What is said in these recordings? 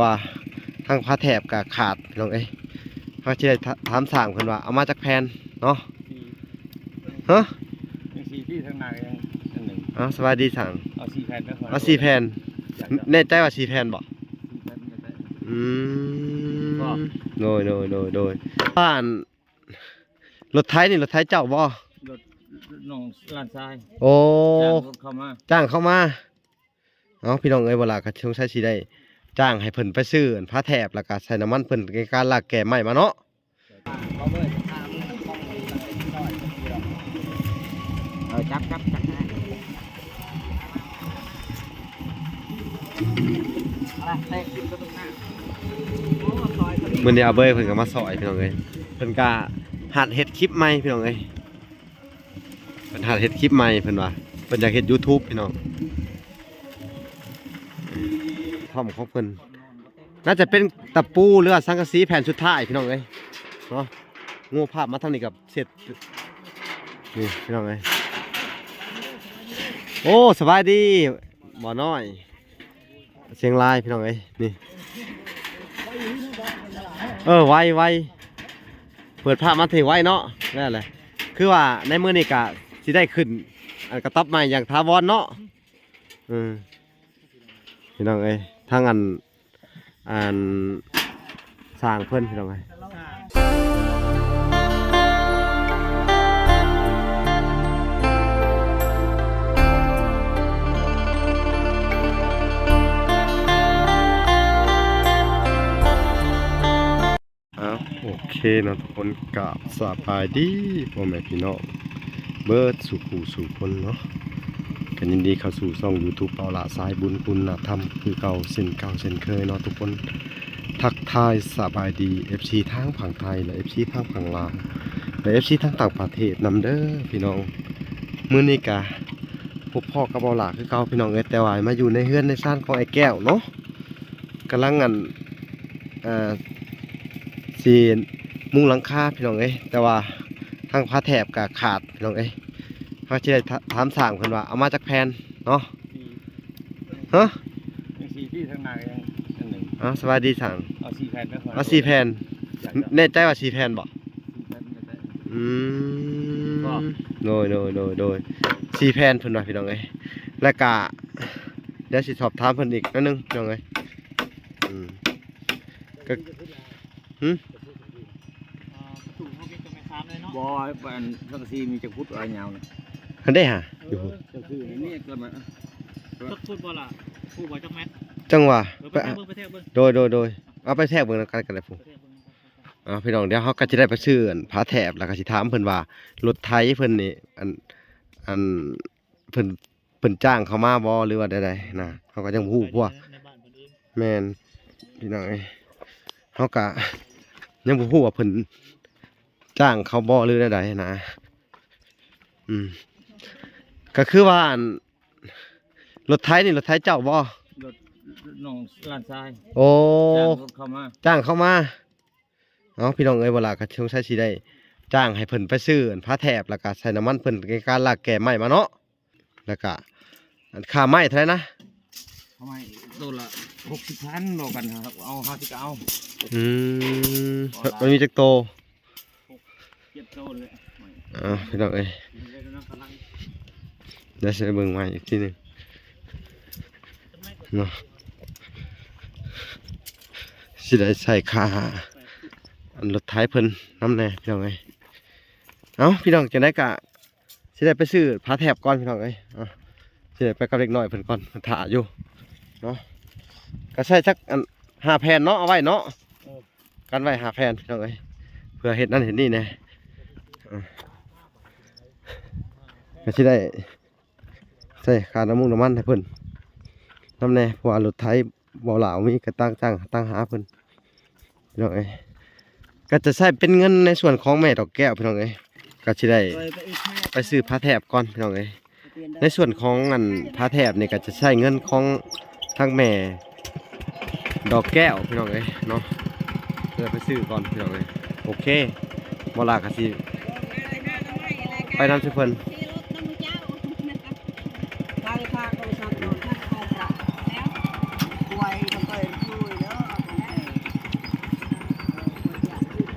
ວ່າທາງຝາແຖບກໍຂາດ ພີ່ນ້ອງເອີຍ. ເຮົາຊິໄດ້ຖາມຊ່າງເພິ່ນວ່າເອົາມາຈັກແຜ່ນເນາະ. ຮະ? ຍັງສີ່ທີ່ ທາງໜ້າກໍຍັງອັນໜຶ່ງ. ເອົາ ສະບາຍດີຊ່າງ. ເອົາສີ່ແຜ່ນເດີ. ເອົາສີ່ແຜ່ນ. ແນ່ໃຈວ່າສີ່ແຜ່ນບໍ່? ສີ່ແຜ່ນແນ່ໃຈ. ອືມ ໂດຍ ໂດຍ ໂດຍ ໂດຍ. ບ້ານ ລົດໄຖນີ້ ລົດໄຖເຈົ້າບໍ່? ລົດ ລົດນ້ອງຫຼານຊາຍ. ໂອ້ ຈ້າງລົດເຂົ້າມາ ຈ້າງເຂົ້າມາ. ເອົ້າ ພີ່ນ້ອງເອີຍ ບໍ່ລະກໍສົງໄສຊິໄດ້ຈ້າງໃຫ້ເພິ່ນໄປຊື້ອັນຝາແຖບ ແລ້ວກໍໃສ່ນ້ຳມັນເພິ່ນໃນການລາກແກ່ໄມ້ມາເນາະ. ເອົາ ຈັບ ຈັບ ຈັບ. ມື້ນີ້ອາເບີຍເພິ່ນກໍມາຊ່ອຍ ພີ່ນ້ອງເອີຍ. ເພິ່ນກໍຫັດເຮັດຄລິບໃໝ່ ພີ່ນ້ອງເອີຍ. ເພິ່ນຫາເຮັດຄລິບໃໝ່ ເພິ່ນວ່າເພິ່ນຢາກເຮັດ YouTube ພີ່ນ້ອງ. ພ້ອມຂອງເພິ່ນໜ້າຈະເປັນຕະປູ ຫຼືວ່າສັງກະສີແຜ່ນສຸດທ້າຍ ພີ່ນ້ອງເອີຍເນາະ. ງູພາບມາທາງນີ້ກັບເສັດ ນີ້ ພີ່ນ້ອງເອີຍ. ໂອ້ ສະບາຍດີ ບໍ່ນ້ອຍ. ຊຽງລາຍ ພີ່ນ້ອງເອີຍ ນີ້ ເອີ ໄວ ໄວ ເປີດພາບມາທີ່ໄວເນາະ. ແລ້ວແຫຼະ ຄືວ່າໃນມື້ນີ້ກະຊິໄດ້ຂຶ້ນ ອັນ ກະຕັບໃໝ່ຢ່າງຖາວອນເນາະ. ເອີ ພີ່ນ້ອງເອີຍ ທາງອັນ ອັນ ສ້າງເພິ່ນ ພີ່ນ້ອງເອີຍ. ອ້າວ ໂອເຄເນາະທຸກຄົນ ກາບສະບາຍດີພໍ່ແມ່ພີ່ນ້ອງເບິດສູ່ຜູ້ສູ່ຄົນເນາະ. ກໍຍິນດີເຂົ້າສູ່ຊ່ອງ YouTube ເປົ່າຫຼ້າສາຍບຸນຄຸນນະທຳຄືເກົ່າ ເຊັ່ນເກົ່າເຊັ່ນເຄີຍເນາະທຸກຄົນ. ທັກທາຍສະບາຍດີ ເອັຟຊີ ທາງຝັ່ງໄທ ແລະ ເອັຟຊີ ທາງຝັ່ງລາວ ແລະ ເອັຟຊີ ທາງຕ່າງປະເທດນຳເດີພີ່ນ້ອງ. ມື້ນີ້ກະພົບພໍ້ກັບເປົ່າຫຼ້າຄືເກົ່າພີ່ນ້ອງເອີຍ ແຕ່ວ່າມາຢູ່ໃນເຮືອນໃນຊານຂອງອ້າຍແກ້ວເນາະ. ກຳລັງ ອັນ ເອີ ຊິມຸງຫຼັງຄາ ພີ່ນ້ອງເອີຍ ແຕ່ວ່າທາງຝາແຖບກໍຂາດ ພີ່ນ້ອງເອີຍ. ເຮົາຊິໄດ້ຖາມຊ່າງເພິ່ນວ່າເອົາມາຈັກແຜ່ນເນາະ. ຮະ? ຍັງສີ່ທີ່ ທາງໜ້າກໍຍັງອັນໜຶ່ງ. ເອົາ ສະບາຍດີຊ່າງ. ເອົາສີ່ແຜ່ນເດີ. ເອົາສີ່ແຜ່ນ. ແນ່ໃຈວ່າສີ່ແຜ່ນບໍ່? ອືມ ໂດຍ ໂດຍ ໂດຍ ໂດຍ. ສີ່ແຜ່ນເພິ່ນວ່າ ພີ່ນ້ອງເອີຍ. ແລ້ວກະດຽວຊິສອບຖາມເພິ່ນອີກໜ້ອຍໜຶ່ງ ພີ່ນ້ອງເອີຍ. ອືມ ກໍ ຫຶ? ອ່າ ປະຕູເຮົາເຮັດກັບໄມ້ຄ້າມເລີຍເນາະ. ບໍ່ ອັນສັງກະສີມີຈັກຟຸດ ອາຍາວນະ. ຫັ້ນເດ້ຫາ ເອີ ຢູ່ພຸ້ນ. ຈັກຄືນີ້ກໍມາ ຈັກຟຸດບໍ່ລະ? ຮູ້ບໍ່ຈັກແມັດ? ຈັ່ງຫວະ. ເອີ ໄປແທກເບິ່ງ ໄປແທກເບິ່ງ. ໂດຍ ໂດຍ ໂດຍ. ເອົາ ໄປແທກເບິ່ງນຳກັນກໍໄດ້ພຸ້ນ. ໄປແທກເບິ່ງນຳກັນ. ອ່າ ພີ່ນ້ອງ ດຽວເຮົາກໍຈະໄດ້ໄປຊື້ອັນຝາແຖບ ແລ້ວກໍຊິຖາມເພິ່ນວ່າລົດໄຖເພິ່ນນີ້ ອັນ ອັນ ເພິ່ນ ເພິ່ນຈ້າງເຂົ້າມາບໍ່ ຫຼືວ່າໃດໆນະ ເຮົາກໍຍັງບໍ່ຮູ້ ເພາະວ່າ ແມ່ນ ພີ່ນ້ອງເອີຍ ເຮົາກໍຍັງບໍ່ຮູ້ວ່າເພິ່ນຈ້າງເຂົາບໍ່ ຫຼືໃດໆນະ. ອືມ ກໍຄືວ່າ ອັນ ລົດໄຖນີ້ ລົດໄຖເຈົ້າບໍ່? ລົດ ລົດນ້ອງຫຼານຊາຍ. ໂອ້ ຈ້າງລົດເຂົ້າມາ ຈ້າງເຂົ້າມາ. ເອົ້າ ພີ່ນ້ອງເອີຍ ບໍ່ລະກໍສົງໄສຊິໄດ້ຈ້າງໃຫ້ເພິ່ນໄປຊື້ອັນຝາແຖບ ແລ້ວກໍໃສ່ນ້ຳມັນເພິ່ນໃນການລາກແກ່ໄມ້ມາເນາະ. ແລ້ວກໍອັນຄ່າໄມ້ເທົ່າໃດນະ? ຄ່າໄມ້ໂຕລະຫົກສິບພັນ ບໍ່ກັນ ເອົາຫ້າສິບກໍເອົາ. ອືມ ມັນມີຈັກໂຕ? ເຈັດໂຕແຫຼະ. ອ່າ ພີ່ນ້ອງເອີຍ ດຽວຊິໄປເບິ່ງໃໝ່ອີກທີໜຶ່ງເນາະ ຊິໄດ້ໃຊ້ຄ່າອັນລົດໄຖເພິ່ນນຳແດ່ ພີ່ນ້ອງເອີຍ. ເອົ້າ ພີ່ນ້ອງ ຈັ່ງໃດກະຊິໄດ້ໄປຊື້ຜ້າແຖບກ່ອນ ພີ່ນ້ອງເອີຍ. ເອົ້າ ຊິໄດ້ໄປກັບເດັກນ້ອຍເພິ່ນກ່ອນ ເພິ່ນຖ້າຢູ່ເນາະ. ກະໃຊ້ຈັກອັນ ຫ້າແຜ່ນເນາະ ເອົາໄວ້ເນາະ. ເອີ ກັນໄວ້ຫ້າແຜ່ນ ພີ່ນ້ອງເອີຍ ເພື່ອເຮັດນັ້ນເຮັດນີ້ແດ່. ເອີ ກໍຊິໄດ້ໃຊ້ຄ່ານ້ຳມັນ ນ້ຳມັນໃຫ້ເພິ່ນນຳແດ່ ເພາະວ່າລົດໄຖບໍ່ຫຼາວ ມີກະຕ່າງຈ້າງ ຕ່າງຫາເພິ່ນ ພີ່ນ້ອງເອີຍ. ກໍຈະໃຊ້ເປັນເງິນໃນສ່ວນຂອງແມ່ດອກແກ້ວ ພີ່ນ້ອງເອີຍ. ກໍຊິໄດ້ໄປຊື້ຜ້າແຖບກ່ອນ ພີ່ນ້ອງເອີຍ. ໃນສ່ວນຂອງອັນຜ້າແຖບນີ້ກໍຈະໃຊ້ເງິນຂອງທາງແມ່ດອກແກ້ວ ພີ່ນ້ອງເອີຍເນາະ ເພື່ອໄປຊື້ກ່ອນ ພີ່ນ້ອງເອີຍ. ໂອເຄ ບໍ່ຫຼາຍກໍຊິໄປນຳຊິເພິ່ນ. ໄປພາກໂທລະສັບນອນທັງກອງພະ ແລ້ວ ໄວມັນກໍເປັນຜູ້ເດີ.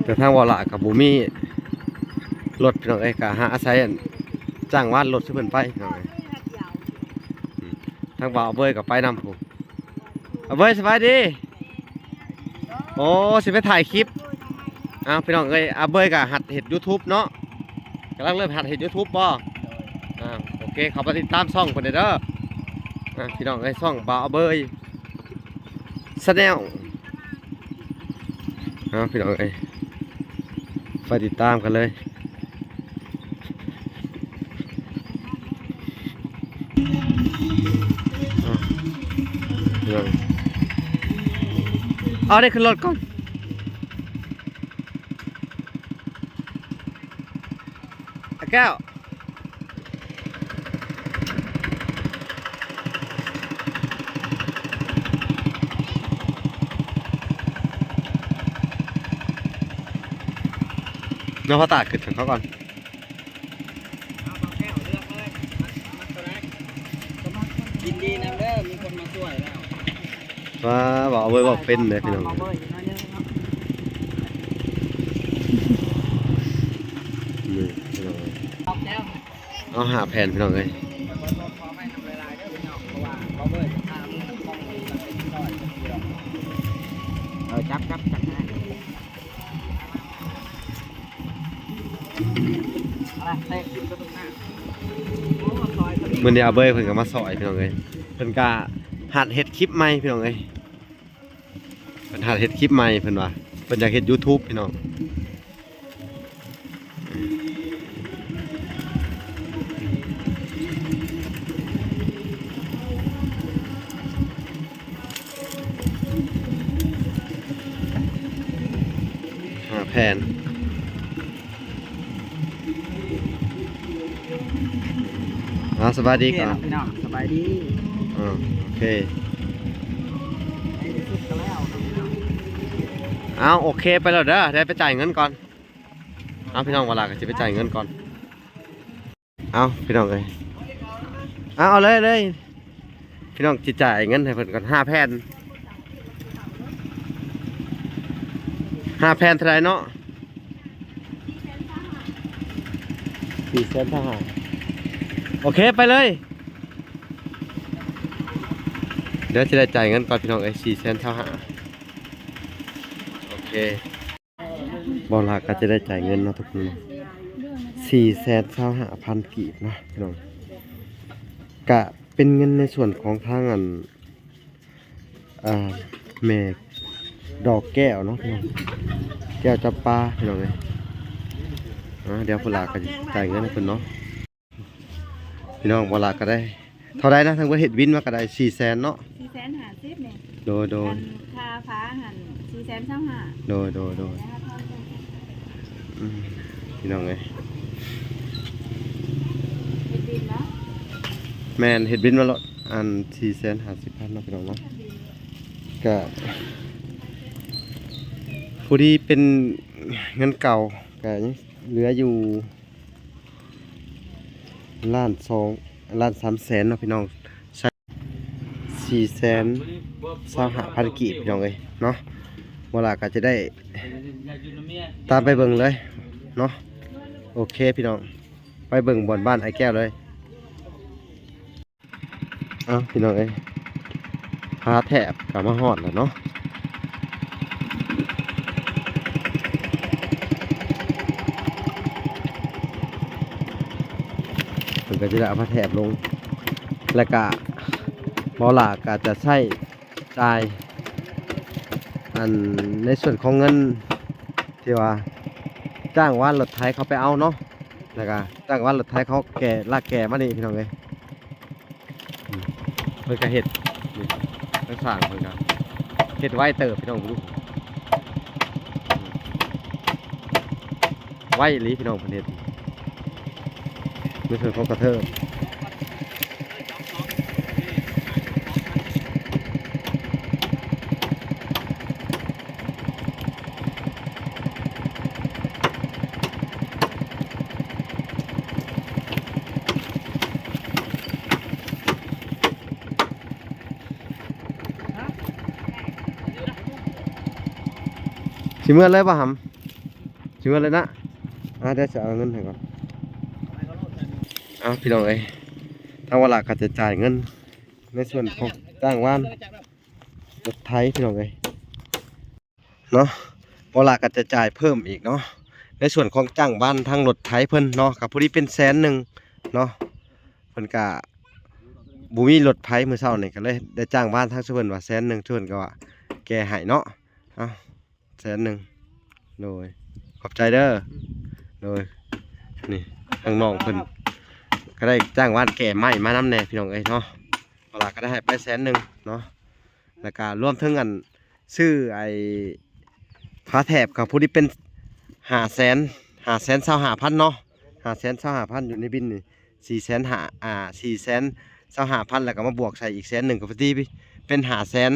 ແຕ່ທາງບ່າວຫຼ້າກໍບໍ່ມີລົດ ພີ່ນ້ອງເອີຍ ກໍຫາອາໄສອັນຈ້າງວານລົດໃຫ້ເພິ່ນໄປ ພີ່ນ້ອງເອີຍ. ອືມ ທາງບ່າວເບີຍກໍໄປນຳພຸ້ນ. ອາເບີຍ ສະບາຍດີ. ໂອ້ ຊິໄປຖ່າຍຄລິບ. ອ້າວ ພີ່ນ້ອງເອີຍ ອາເບີຍກໍຫັດເຮັດຢູທູບເນາະ. ກຳລັງເລີ່ມຫັດເຮັດຢູທູບບໍ່? ອ່າ ໂອເຄ ເຂົ້າໄປຕິດຕາມຊ່ອງເພິ່ນເດີ. ອ່າ ພີ່ນ້ອງເອີຍ ຊ່ອງບ່າວອາເບີຍ Channel ເອົາ ພີ່ນ້ອງເອີຍ ໄປຕິດຕາມກັນເລີຍ. ເອົາ ເອົາ ໄດ້ຂຶ້ນລົດກ່ອນ ອາແກ້ວ. ເນາະ ພໍ່ຕາ ຂຶ້ນເຂົາກ່ອນ. ເອົາ ບ່າວແກ້ວເລືອກເລີຍ ມັກ ມັກຕົວໃດ? ຍິນດີນຳເດີ ມີຄົນມາຊ່ວຍແລ້ວ. ວ້າ ເວົ້າເວີ້ຍເວົ້າເປັນເດ້ ພີ່ນ້ອງ. ນີ້ ພີ່ນ້ອງ ເອົາຫ້າແຜ່ນ ພີ່ນ້ອງເອີຍ. ເອົາ ຈັບ ຈັບ ຈັບ ມື້ນີ້ອາເບີຍເພິ່ນກໍມາຊ່ອຍ ພີ່ນ້ອງເອີຍ. ເພິ່ນກໍຫັດເຮັດຄລິບໃໝ່ ພີ່ນ້ອງເອີຍ. ເພິ່ນຫາເຮັດຄລິບໃໝ່ ເພິ່ນວ່າເພິ່ນຢາກເຮັດຢູທູບ ພີ່ນ້ອງ. ຫ້າແຜ່ນ. ເອົາ ສະບາຍດີກ່ອນ ໂອເຄເນາະ ພີ່ນ້ອງ ສະບາຍດີ. ເອີ ໂອເຄ ໃນທີ່ສຸດກໍແລ້ວເນາະ ພີ່ນ້ອງ. ເອົາ ໂອເຄ ໄປແລ້ວເດີ ໄດ້ໄປຈ່າຍເງິນກ່ອນ. ເອົາ ພີ່ນ້ອງ ວາລາກໍຊິໄປຈ່າຍເງິນກ່ອນ. ເອົາ ພີ່ນ້ອງເອີຍ ເອົາ ເອົາເລີຍ ເລີຍ. ພີ່ນ້ອງ ຊິຈ່າຍເງິນໃຫ້ເພິ່ນກ່ອນ ຫ້າແຜ່ນ ຫ້າແຜ່ນເທົ່າໃດເນາະ? ສີ່ແສນຊາວຫ້າ. ໂອເຄ ໄປເລີຍ ດຽວຊິໄດ້ຈ່າຍເງິນກ່ອນ ພີ່ນ້ອງເອີຍ. ສີ່ແສນຊາວຫ້າ. ໂອເຄ ບ່າວຫຼ້າກໍຈະໄດ້ຈ່າຍເງິນເນາະທຸກຄົນ ສີ່ແສນຊາວຫ້າພັນກີບເນາະ ພີ່ນ້ອງ. ກະເປັນເງິນໃນສ່ວນຂອງທາງອັນ ອ່າ ແມ່ດອກແກ້ວເນາະ ພີ່ນ້ອງ ແກ້ວຈຳປາ ພີ່ນ້ອງເອີຍ. ອ່າ ດຽວບ່າວຫຼ້າກໍຈະຈ່າຍເງິນໃຫ້ເພິ່ນເນາະ. ພີ່ນ້ອງ ບ່າວຫຼ້າກໍໄດ້ເທົ່າໃດນະ? ທັງເບິດເຮັດບິນມາກໍໄດ້ສີ່ແສນເນາະ? ສີ່ແສນຫ້າສິບນີ້. ໂດຍ ໂດຍ ອັນຄ່າຝາຫັ້ນສີ່ແສນຊາວຫ້າ. ໂດຍ ໂດຍ ໂດຍ. ອືມ ພີ່ນ້ອງເອີຍ ເຮັດບິນເນາະ? ແມ່ນ ເຮັດບິນມາໂລດ ອັນສີ່ແສນຫ້າສິບພັນເນາະ ພີ່ນ້ອງເນາະ. ກະພໍດີເປັນເງິນເກົ່າ ກະຍັງເຫຼືອຢູ່ ລ້ານສອງ ລ້ານສາມແສນເນາະ ພີ່ນ້ອງ. ສີ່ແສນຊາວຫ້າພັນກີບ ພີ່ນ້ອງເອີຍເນາະ. ບໍ່ຫຼາຍກໍຈະໄດ້ຕາມໄປເບິ່ງເລີຍເນາະ. ໂອເຄ ພີ່ນ້ອງ ໄປເບິ່ງບ່ອນບ້ານອ້າຍແກ້ວເລີຍ. ເອົ້າ ພີ່ນ້ອງເອີຍ ພາແຖບກໍມາຮອດແລ້ວເນາະ. ເພິ່ນກໍຈະໄດ້ເອົາພາແຖບລົງ ແລ້ວກະບໍ່ຫຼາຍກໍຈະໃຊ້ຈ່າຍ ອັນ ໃນສ່ວນຂອງເງິນທີ່ວ່າຈ້າງວານລົດໄຖເຂົາໄປເອົາເນາະ. ແລ້ວກະຈ້າງວານລົດໄຖເຂົາແກ່ ລາກແກ່ມານີ້ ພີ່ນ້ອງເອີຍ. ອືມ ເພິ່ນກະເຮັດ ນີ້ ທາງຊ່າງເພິ່ນກະເຮັດໄວເຕີບ ພີ່ນ້ອງເບິ່ງດູ. ອືມ ໄວອີ່ຫຼີ ພີ່ນ້ອງ ເພິ່ນເຮັດໃນສ່ວນຂອງກະເທີບ. ຊິເມືອເລີຍບໍ່ຫຳ? ເຊື່ອເລີຍນະ. ອ່າ ດຽວຈະເອົາເງິນໃຫ້ກ່ອນ. ເອົາ ພີ່ນ້ອງເອີຍ ທາງວາລະກໍຈະຈ່າຍເງິນໃນສ່ວນຂອງຈ້າງວານລົດໄຖ ພີ່ນ້ອງເອີຍ ເນາະ. ວາລະກໍຈະຈ່າຍເພີ່ມອີກເນາະ ໃນສ່ວນຂອງຈ້າງວານທາງລົດໄຖເພິ່ນເນາະ ກໍພໍດີເປັນແສນໜຶ່ງເນາະ. ເພິ່ນກະບໍ່ມີລົດໄຖ ມື້ເຊົ້ານີ້ກໍເລີຍໄດ້ຈ້າງວານທາງເພິ່ນວ່າແສນໜຶ່ງ ເພິ່ນກໍວ່າແກ່ໃຫ້ເນາະ. ເອົາ ແສນໜຶ່ງ ໂດຍ ຂອບໃຈເດີ. ໂດຍ ນີ້ທາງນ້ອງເພິ່ນກໍໄດ້ຈ້າງວານແກ່ໄມ້ມານຳແດ່ ພີ່ນ້ອງເອີຍເນາະ. ເວລາກໍໄດ້ໃຫ້ໄປແສນໜຶ່ງເນາະ ແລ້ວກໍລວມເຖິງອັນ ຊື້ໄອ້ຝາແຖບກໍພໍດີເປັນຫ້າແສນ ຫ້າແສນຊາວຫ້າພັນເນາະ ຫ້າແສນຊາວຫ້າພັນ ຢູ່ໃນບິນນີ້ສີ່ແສນຫ້າ ອ່າ ສີ່ແສນຊາວຫ້າພັນ ແລ້ວກໍມາບວກໃສ່ອີກແສນໜຶ່ງ ກໍພໍດີເປັນຫ້າແສນ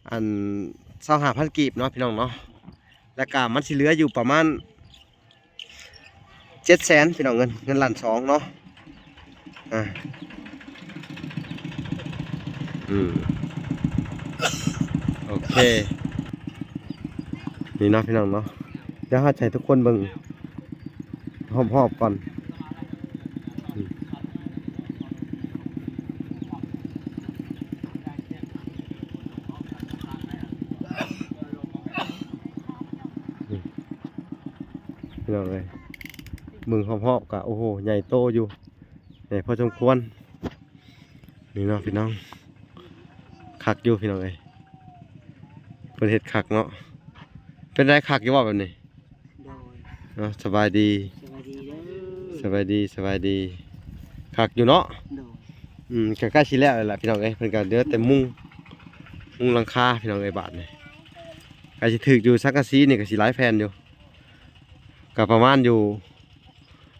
ອັນ ຊາວຫ້າພັນກີບເນາະ ພີ່ນ້ອງເນາະ. ແລ້ວກໍມັນຊິເຫຼືອຢູ່ປະມານ ເຈັດແສນ ພີ່ນ້ອງ ເງິນ ເງິນລ້ານສອງເນາະ. ອ່າ ອືມ ໂອເຄ ນີ້ເນາະ ພີ່ນ້ອງເນາະ. ດຽວເຮົາຈະໃຫ້ທຸກຄົນເບິ່ງຮອບໆກ່ອນ. ອືມ ພີ່ນ້ອງເອີຍ ເບິ່ງຮອບໆກະ ໂອ້ໂຫ ໃຫຍ່ໂຕຢູ່ ໃຫຍ່ພໍສົມຄວນ. ນີ້ເນາະ ພີ່ນ້ອງ ຄັກຢູ່ ພີ່ນ້ອງເອີຍ ເພິ່ນເຮັດຄັກເນາະ. ເປັນໃດ ຄັກຢູ່ບໍ່ແບບນີ້? ໂດຍ ເນາະ ສະບາຍດີ ສະບາຍດີເດີ ສະບາຍດີ ສະບາຍດີ. ຄັກຢູ່ເນາະ. ໂດຍ ອືມ ກໍໃກ້ຊິແລ້ວແລ້ວລະ ພີ່ນ້ອງເອີຍ. ເພິ່ນກໍເຫຼືອແຕ່ມຸງ ມຸງຫຼັງຄາ ພີ່ນ້ອງເອີຍ. ບາດນີ້ ກໍຊິຖືກຢູ່ ສັງກະສີນີ້ກໍຊິຫຼາຍແຜ່ນຢູ່ ກໍປະມານຢູ່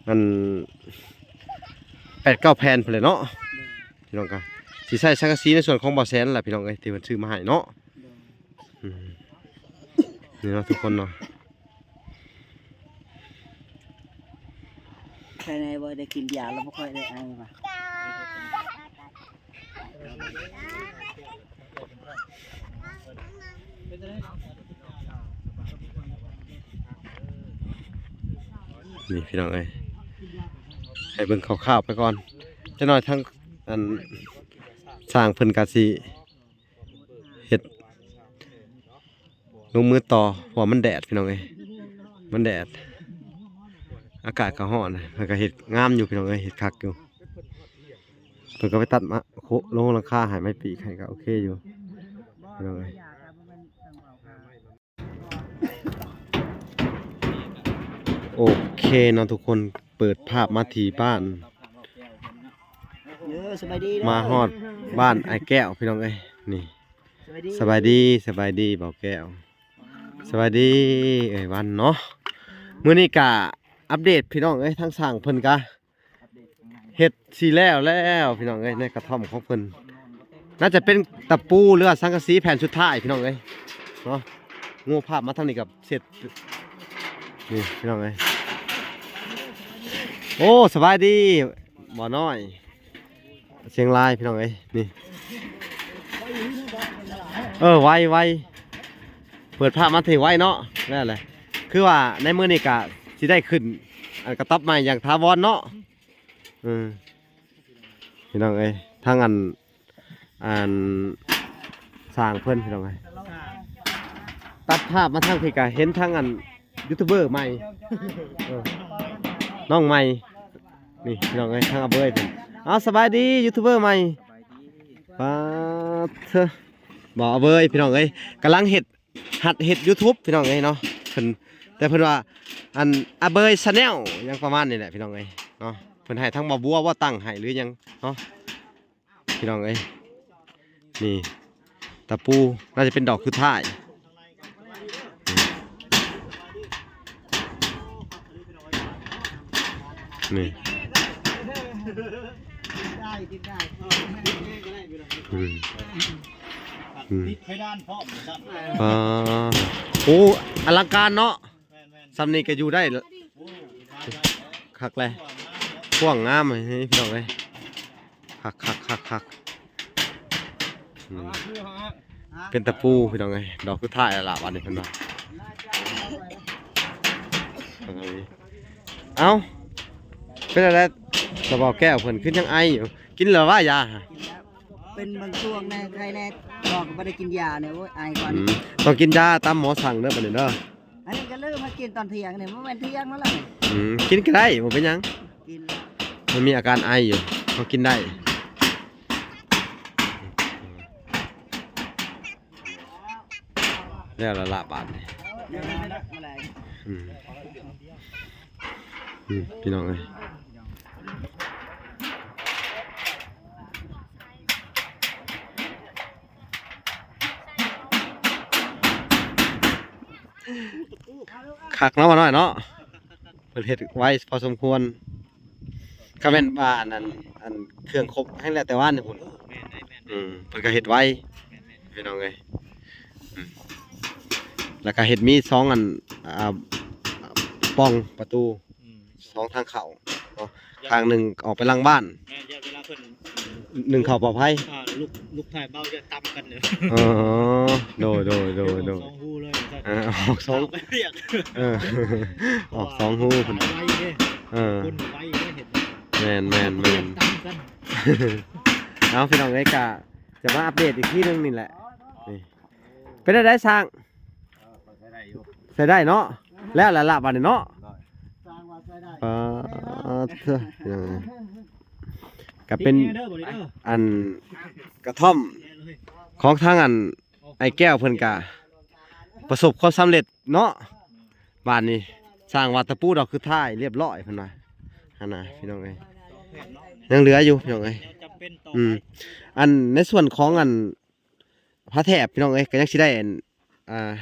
ອັນ ແປດເກົ້າແຜ່ນພຸ້ນແຫຼະເນາະ. ໂດຍ ພີ່ນ້ອງ ກໍຊິໃຊ້ສັງກະສີໃນສ່ວນຂອງບໍ່ແສນລະ ພີ່ນ້ອງເອີຍ ທີ່ເພິ່ນຊື້ມາໃຫ້ເນາະ. ໂດຍ ອືມ ນີ້ເນາະ ທຸກຄົນເນາະ. ໃຄແນ່ບໍ່ ໄດ້ກິນຢາແລ້ວບໍ່ຄ່ອຍໄດ້ໄອຫວາ. ນີ້ ພີ່ນ້ອງເອີຍ ໃຫ້ເບິ່ງຄ່າວໆໄປກ່ອນ. ຈັກໜ້ອຍທາງ ອັນ ຊ່າງເພິ່ນກະຊິເຮັດ ລົງມືຕໍ່ ເພາະວ່າມັນແດດ ພີ່ນ້ອງເອີຍ ມັນແດດ ອາກາດກໍຮ້ອນ. ເພິ່ນກໍເຮັດງາມຢູ່ ພີ່ນ້ອງເອີຍ ເຮັດຄັກຢູ່. ເພິ່ນກໍໄປຕັດມາໂຄະ ລົງຫຼັງຄາໃຫ້ ໄມ້ປີກໃຫ້ ກໍໂອເຄຢູ່ ພີ່ນ້ອງເອີຍ. ໂອເຄເນາະ ທຸກຄົນ ເປີດພາບມາທີ່ບ້ານ ເອີ ສະບາຍດີເດີ ມາຮອດບ້ານອ້າຍແກ້ວ ພີ່ນ້ອງເອີຍ. ນີ້ ສະບາຍດີ ສະບາຍດີ ສະບາຍດີບ່າວແກ້ວ ສະບາຍດີເອື້ອຍວັນເນາະ. ມື້ນີ້ກະອັບເດດ ພີ່ນ້ອງເອີຍ ທາງຊ່າງເພິ່ນກະເຮັດຊິແລ້ວແລ້ວ ພີ່ນ້ອງເອີຍ. ໃນກະທ່ອມຂອງເພິ່ນ ໜ້າຈະເປັນຕະປູ ຫຼືວ່າສັງກະສີແຜ່ນສຸດທ້າຍ ພີ່ນ້ອງເອີຍເນາະ. ງູພາບມາທາງນີ້ກໍເສັດ ນີ້ ພີ່ນ້ອງເອີຍ. ໂອ້ ສະບາຍດີບ່າວນ້ອຍ ຊຽງລາຍ ພີ່ນ້ອງເອີຍ. ນີ້ ເອີ ໄວ ໄວ ເປີດພາບມາທີ່ໄວເນາະ. ແລ້ວແຫຼະ ຄືວ່າໃນມື້ນີ້ກະຊິໄດ້ຂຶ້ນ ອັນ ກະຕັບໃໝ່ຢ່າງຖາວອນເນາະ. ເອີ ພີ່ນ້ອງເອີຍ ທາງອັນ ອັນ ຊ່າງເພິ່ນ ພີ່ນ້ອງເອີຍ. ຕັດພາບມາທາງພີ້ກະເຫັນທາງອັນ ຢູທູບເບີໃໝ່ ເອີ ນ້ອງໃໝ່ ນີ້ ພີ່ນ້ອງເອີຍ ທາງອາເບີຍເພິ່ນ. ເອົາ ສະບາຍດີ ຢູທູບເບີໃໝ່. ປາດເທີ ບ່າວອາເບີຍ ພີ່ນ້ອງເອີຍ ກຳລັງເຮັດ ຫັດເຮັດຢູທູບ ພີ່ນ້ອງເອີຍເນາະ. ເພິ່ນ ແຕ່ເພິ່ນວ່າ ອັນ ອາເບີຍແຊນແນວ ຫຍັງປະມານນີ້ແຫຼະ ພີ່ນ້ອງເອີຍເນາະ. ເພິ່ນໃຫ້ທາງບ່າວບົວບໍ່ຕັ້ງໃຫ້ ຫຼືຫຍັງເນາະ ພີ່ນ້ອງເອີຍ. ນີ້ ຕະປູ ໜ້າຈະເປັນດອກສຸດທ້າຍ. ນີ້ ອືມ ອືມ ຕິດເພດານພ້ອມ ອ່າ ໂອ້ ອະລັງການເນາະ. ແມ່ນໆ ສ່ຳນີ້ກໍຢູ່ໄດ້ລະ ໂອ້ ຄັກແຫຼະ ກວ້າງງາມ ນີ້ພີ່ນ້ອງເອີຍ ຄັກໆໆໆ. ອືມ ເປັນຕະປູ ພີ່ນ້ອງເອີຍ ດອກສຸດທ້າຍແລ້ວລະ ບາດນີ້ເພິ່ນວ່າ. ໂ ເອົາ ເປັນຈັ່ງໃດ ສາວບ່າວແກ້ວເພິ່ນຄືຍັງໄອຢູ່? ກິນແລ້ວຫວາ ຢາ? ກິນແລ້ວ ເປັນບາງຊ່ວງແດ່ ໄຂ້ແດ່ ບອກກໍບໍ່ໄດ້ກິນຢານີ້ ໂອ້ຍ ໄອກ່ອນ. ອືມ ຕ້ອງກິນຢາຕາມໝໍສັ່ງເດີ ບັດນີ້ເດີ. ອັນນີ້ກໍເລີຍມາກິນຕອນທ່ຽງນີ້ ບໍ່ແມ່ນທ່ຽງແລ້ວນີ້. ອືມ ກິນກໍໄດ້ ບໍ່ເປັນຫຍັງ. ກິນແລ້ວ ມັນມີອາການໄອຢູ່ ເຮົາກິນໄດ້. ແລ້ວລະລະບາດນີ້. ອືມ ອືມ ພີ່ນ້ອງເອີຍ ຄັກເນາະ ບ່າວນ້ອຍເນາະ. ເພິ່ນເຮັດໄວພໍສົມຄວນ. ຄັນແມ່ນວ່າອັນນັ້ນ ອັນເຄື່ອງຄົບແຮງແລ້ວແຕ່ວານນີ້ພຸ້ນ. ແມ່ນ ແມ່ນ ອືມ ເພິ່ນກໍເຮັດໄວ ແມ່ນ ແມ່ນ ພີ່ນ້ອງເອີຍ. ອືມ ແລ້ວກໍເຮັດມີສອງອັນ ອ່າ ປ່ອງປະຕູ ອືມ ສອງທາງເຂົ້າເນາະ ທາງໜຶ່ງອອກໄປຫຼັງບ້ານ. ແມ່ນ ຢ້ານເວລາເພິ່ນ ໜຶ່ງເຂົ້າປອດໄພ. ອ່າ ລູກ ລູກຊາຍເບົາຢ່າຕຳກັນເດີ. ອໍ ໂດຍ ໂດຍ ໂດຍ ໂດຍ ສອງຮູເລີຍ. ເອີ ອອກສອງ ເຂົ້າໄປວຽກ ເອີ ອອກສອງຮູພຸ້ນ. ໄວເດ້ ເອີ ຄົນໄວເດ້ ເຮັດ. ແມ່ນ ແມ່ນ ແມ່ນ ຕຳກັນ. ເອົາ ພີ່ນ້ອງເອີຍ ກະຈະມາອັບເດດອີກທີໜຶ່ງນີ້ແຫຼະ. ນີ້ ເປັນຈັ່ງໃດຊ່າງ? ເອີ ກໍໃຊ້ໄດ້ຢູ່ ໃຊ້ໄດ້ເນາະ. ແລ້ວລະລະບາດນີ້ເນາະ. ໂດຍ ຊ່າງວ່າໃຊ້ໄດ້. ປາດເທີ ພີ່ນ້ອງເອີຍ ກໍເປັນ ຕິດແອເດີ ບັດນີ້ເດີ ອັນກະທ່ອມຂອງທາງອັນອ້າຍແກ້ວເພິ່ນກະປະສົບຄວາມສຳເລັດເນາະ. ບາດນີ້ຊ່າງວ່າຕະປູດອກຄືທ້າຍລຽບລ້ອຍເພິ່ນວ່າ ຫັ້ນນະ ພີ່ນ້ອງເອີຍ. ຍັງເຫຼືອຢູ່ ພີ່ນ້ອງເອີຍ. ອືມ ອັນໃນສ່ວນຂອງອັນ ຜ້າແຖບ ພີ່ນ້ອງເອີຍ ກໍຍັງຊິໄດ້ອັນ ອ່າ